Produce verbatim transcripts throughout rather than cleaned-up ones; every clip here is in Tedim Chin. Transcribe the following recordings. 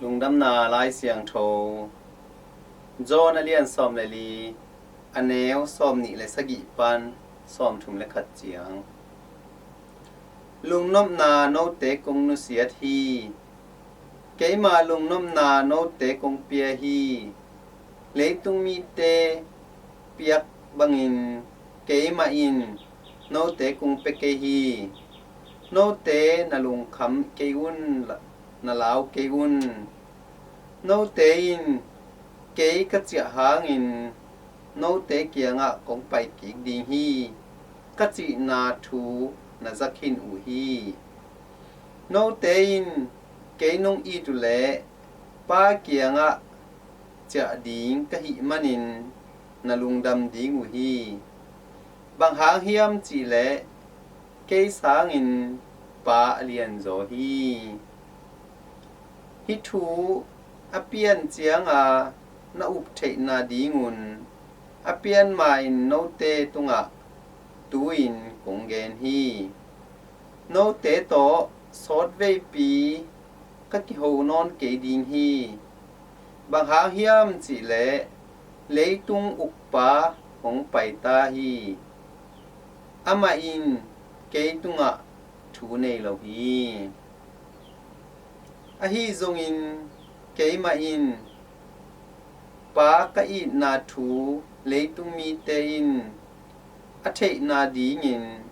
Lungdamna Lai Siangtho, John a lian sawm le li, a neu sawm nih le sagih pan sawm thum le khat ciang. Lungnopna note kong nusiat hi. Keima lungnopna note kong pia hi. Leitung mite piak bangin keimah in note kong pia kei hi. Note na lungkham kei un, na lau kei un. Note in kei ka ciah hangin note kiangah kong pai kik ding hi, ka cihna thu na za khin uh hi. Note in kei nong it uh leh Pa kiangah ciah ding ka hih manin na lungdam ding uh hi. Bang hang hiam cihleh kei sangin Pa a lianzaw hi. Hih thu a pian cianga na up theihna dingun a pianma in note tungah tu-in kong gen hi. Note tawh sawtveipi ka kiho nawn kei ding hi. Bang hang hiam cihleh leitung ukpa hong pai ta hi. Amah in kei tungah thu nei lo hi. Ahi zongin keimah in Pa ka itna thu leitung mite in a theihna dingin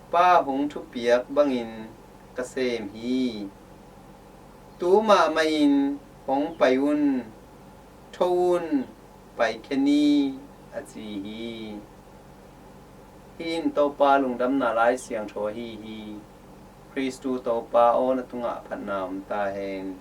Pa hong thupiak bangin ka sem hi. Tu mahmah in hong pai un, tho un, paikhia ni, a ci hi. Hih in Topa lungdamna Lai Siangtho ahi hi. Khristu Topa aw, na tungah phatna om ta hen.